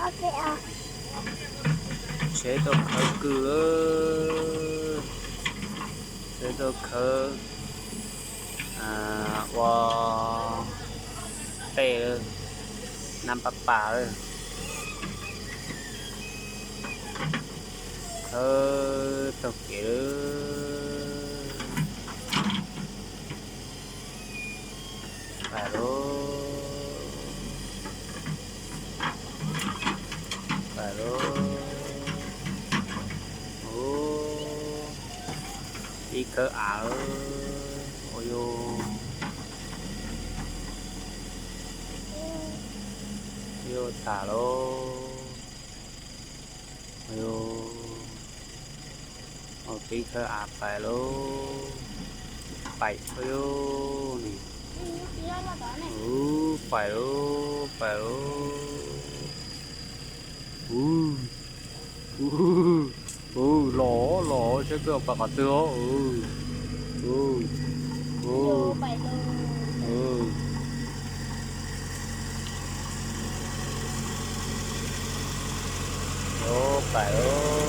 Tsheb tuaj khawb kwj, tsheb tuaj khawb ua tej nab pab pas lawm, khawb taug kev lawm. Pais lauj, pais lauj. Ub, pib khawb av lawm. Ua yus, yus tas lauj. Ua yus, ua pib khawb av pais lauj. Pais lauj ne. Ub, pais lauj, pais lauj. Ub, ub, ub, los, los, tsheb kwj pais qhov twg os? Ub, ub, ub, ub. Ub, pais lauj.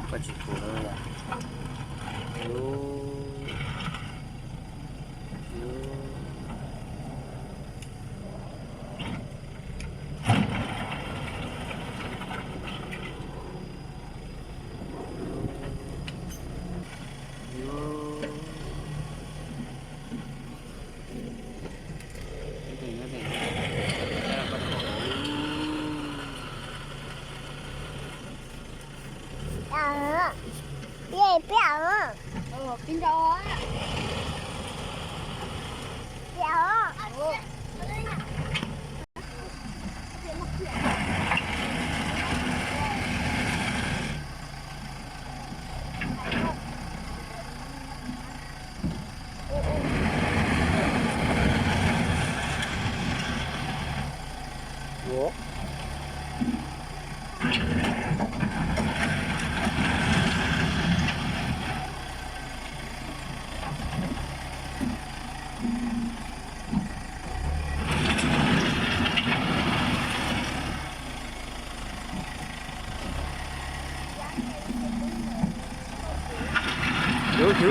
Koj tsis pum lawm yom? Ub, ub.